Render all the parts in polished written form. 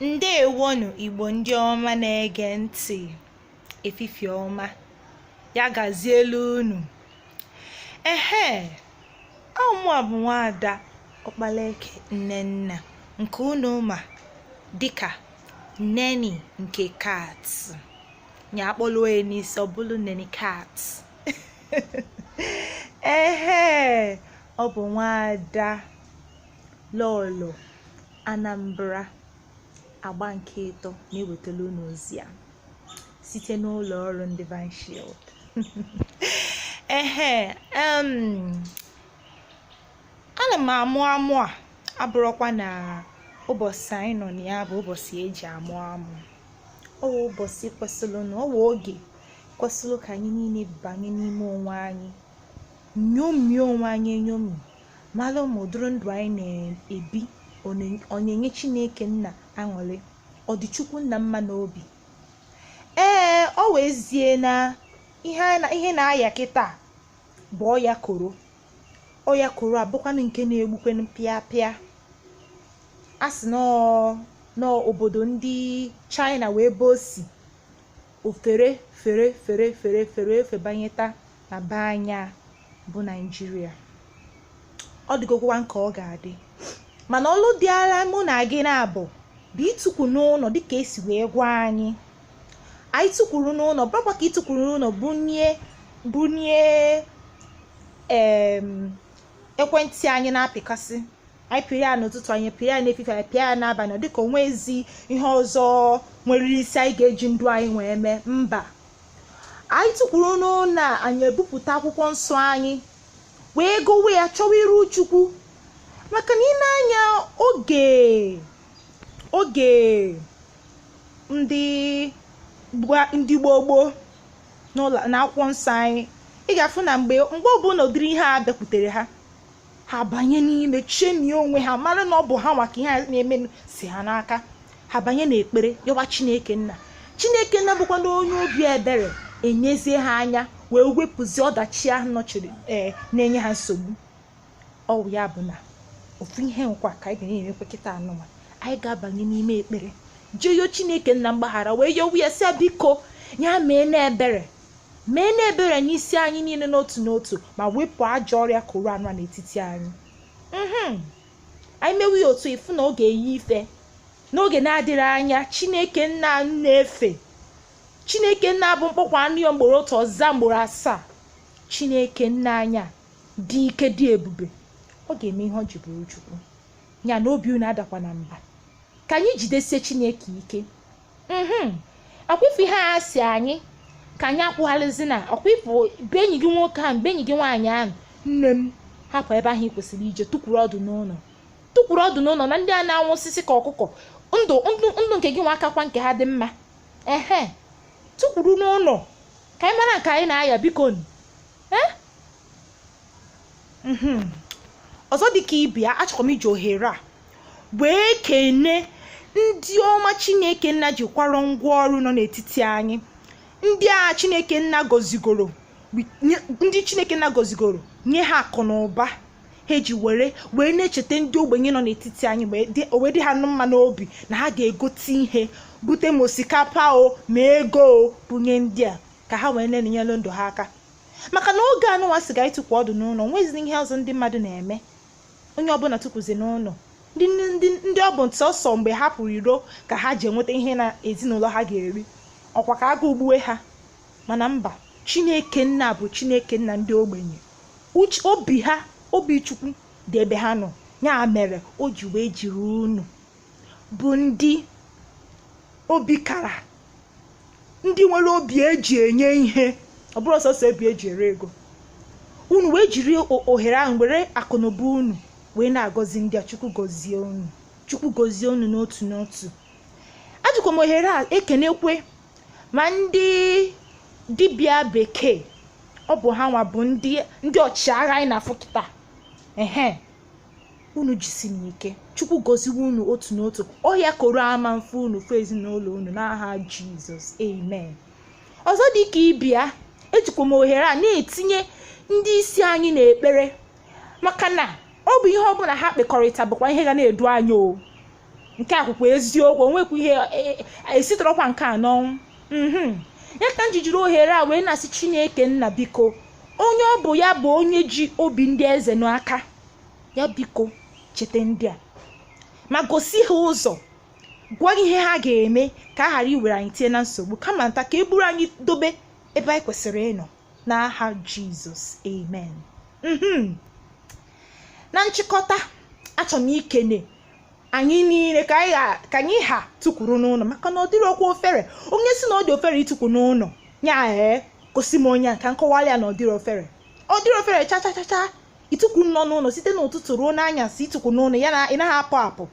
Ndewonu Igbo ndị ọma na-ege ntị, efifie ọma, ya gazielu unu. Ehe, ọ mụa bụ nwaada Ọkpalaeke Nnenna nke unu ma dịka Nenny nke Cat. Nya akpọlụo ya n'isi ọ bụlụ Nenny Cat. Ehe, ọ bụ nwaada Lọlọ Anambra agba nke ịtọ na-ewetara unu ozi a site n'ụlọ ọrụ ndị Divine Shield. Ehe, ana m amụ amụ a abụrụkwa na ụbọchị anyị nọ na ya bụ ụbọchị eji amụ amụ. Ọ wụ ụbọchị kwesịrịnụ, ọ wụ oge kwesịrị ka anyị niile banye n'ime onwe anyị, nyomie onwe anyị enyomi, mara ma ụdịrị ndụ anyị na-ebi ọ na-enye Chineke nna aṅụrị, ọ dị Chukwu nna mma n'obi. Ee, ọ wụ ezie na ihe na-aya kịta bụ ọya koro. Ọya koro abụkwanụ nke na-egbukwenụ pịa pịa. A sị n'obodo ndị China wee ebe o si o fere fere fere fere fere efebanyeta na be anyị a bụ Naịjirịa. Ọ dịgokwa nke ọ ga-adị, mana ọlụ dịara mụ na gị na-abụ bụ ịtụkwu n'ụlọ dịka esi wee gwa anyị. Anyị tụkwuru n'ụlọ, bụrụkwa ka ịtụkwuru n'ụlọ bunie ekwentị anyị na-apịkasị. Anyị pịa ya n'ụtụtụ, anyị pịa ya n'efifie, anyị pịa ya n'abalị, ọ dịka onwe ezi ihe ọzọ nwere isi anyị ga-eji ndụ anyị wee mee. Mba, anyị tụkwuru n'ụlọ a, anyị ebupụta akwụkwọ nsọ anyị wee gowe ya, chọwa iru Chukwu. Maka na ị na-anya oge ndị gboo gboo n'ụlọ na akwụkwọ nsọ anyị, ị ga-afụ na mgbe ọbụla ụdịrị ihe a bịakwutere ha, ha banye n'ime chemie onwe ha, mara na ọ bụ ha maka ihe a na-eme si ha n'aka. Ha banye n'ekpere yọwa Chineke nna. Chineke nna bụkwa na onye obi ebere, enyezie ha anya wee wepụzie ọdachi ahụ nọchiri ee na-enye ha nsogbu. Ọ wụ ya bụ na ofu ihe nkwa ka anyị ga na-emekwa kịta anụnwa. Anyị ga-abanye n'ime ekpere, jee yọọ Chineke nna mgbaghara, wee yọwa ya sị ya biko ya mee n'ebere, mee n'ebere n'isi anyị niile n'otu n'otu, ma wepụ ajọ ọrịa koro anụ a n'etiti anyị. Anyị mewe ya otu ịfụ na ọ ga-eyi ife n'oge na-adịrị anya. Chineke nna na-efe, Chineke nna bụ mkpọkwa anụ ya mgboro otu ọzịza mgboro asaa. Chineke nna anya dị ike, dị ebube, ọ ga-eme ihe ọ ji bụrụ Chukwu. Ya na obi unu adakwa na mba, ka anyị jidesie Chineke ike. Ọkwa ife ihe a si anyị ka anyị akwụgharịzi na ọkwa ịpụ be enyi gị nwoke ahụ, be enyi gị nwaanyị ahụ, nne m, hapụ ebe ahụ ị kwesịrị ije, tụkwuru ọdụ n'ụlọ, tụkwuru ọdụ n'ụlọ na ndị a na-anwụ osisi ka ọkụkọ. Ndụ ndụ ndụ nke gị nwa akakwa nke ha dị mma. Ehe, tụkwuru n'ụlọ ka anyị mara nke anyị na-aya, biko. Ọzọ dịka ibe ya, achọrọ m iji ohere a wee kene ndị ọma Chineke nna ji kwara ngwa ọrụ nọ n'etiti anyị, ndị a Chineke nna gọzigoro, ndị Chineke nna gọzigoro nye ha akụ na ụba ha eji were wee na-echeta ndị ogbenye nọ n'etiti anyị, wee dị ha mma n'obi na ha ga-egote ihe, bute ma osikapa o ma ego o, bunye ndị a ka ha wee na-enyere ndụ ha aka. Maka na oge anụnwa sị ga ịtụkwu ọdụ n'ụlọ, nwezi ihe ọzọ ndị mmadụ na-eme, onye ọbụla tụkwuzi n'ụlọ. Ndị ọ bụ sọsọ mgbe ha pụrụ iro ka ha ji enweta ihe na ezinụlọ ha ga-eri, ọkwa ka agụụ gbue ha. Mana mba, Chineke nna bụ Chineke nna ndị ogbenye, obi ha, obi Chukwu dị ebe ha nọ. Ya mere o ji wee jiri unu bụ ndị obi kara, ndị nwere obi eji enye ihe, ọ bụrụ sọsọ obi eji ere ego, unu wee jiri ohere ahụ were akụnụba unu wee na-agọzi ndị a. Chukwu gọzie unu, Chukwu gọzie unu n'otu n'otu. Ajikwa m ohere a ekenekwe ma ndị dibịa bekee, ọ bụ ha nwa bụ ndị ọchịagha anyị na-afụ kịta. Ehe, unu jisi n'ike, Chukwu gọziwe unu otu n'otu. Ọhịa koro ama mfe unu fụ ezinụlọ unu n'aha Jizọs, amen. Ọzọ dị ka ịbịa, ejikwa m ohere a na-etinye ndị isi anyị n'ekpere, maka na ọ bụ ihe ọbụla ha kpekọrịta bụkwa ihe ga na-edu anyị o. Nke a kwukwa eziokwu, onwekwa ihe esiterọkwa nke a n'ọnwụ. Ya ka m ji jiri ohere a wee na-asị Chineke nna, biko, onye ọ bụ ya bụ onye ji obi ndị eze n'aka ya, biko cheta ndị a ma gosi ha ụzọ, gwa ihe ha ga-eme ka a ghara iwere anyị tinye na nsogbu, kama nta ka e buru anyị dobe ebe anyị kwesịrị ịnọ, n'aha Jizọs, amen. Na nchịkọta, achọrọ m ikene anyị niile ka anyị ha tukwuru n'ụlọ, maka na ọ dịrọkwa ofere. Onye si na ọ dị ofere itukwu n'ụlọ ya, ee, gosi m onye a ka m kọwara ya na ọ dịrọ ofere. Ọ dịrọ ofere cha cha cha cha. Itukwu nọ n'ụlọ site n'ụtụtụ ruo n'anyasị, itukwu n'ụlọ ya na ị naghị apụ apụ.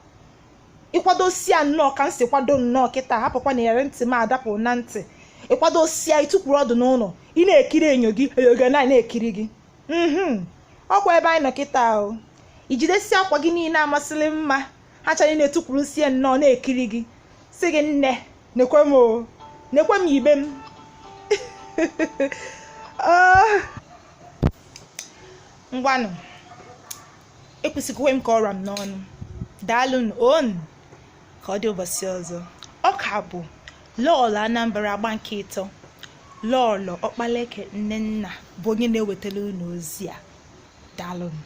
Ịkwadosia nnọọ ka m si kwado nnọọ kịta, hapụkwa na yere ntị m adapụ na ntị. Ịkwadosia, ịtụkwuru ọdụ n'ụlọ, ị na-ekiri enyo gị, enyo gị na-ekiri gị. Ọkwa ebe anyị nọ kịta o, ijidesi akwa gị niile amasịrị mma, ha chara na-etukwurusie nnọọ na-ekiri gị, sị gị, nne, nekwe m o, nekwe m ibe m. Ngwanụ, ekwesịghị m ka ọra m n'ọnụ. Daalụnụ on ka ọ dị ụbọchị ọzọ. Ọ ka bụ Lọlọ Anambra agba nke ịtọ, Lọlọ Ọkpaleke Nnenna bụ onye na-ewetara unu ozi a. Daalụnụ.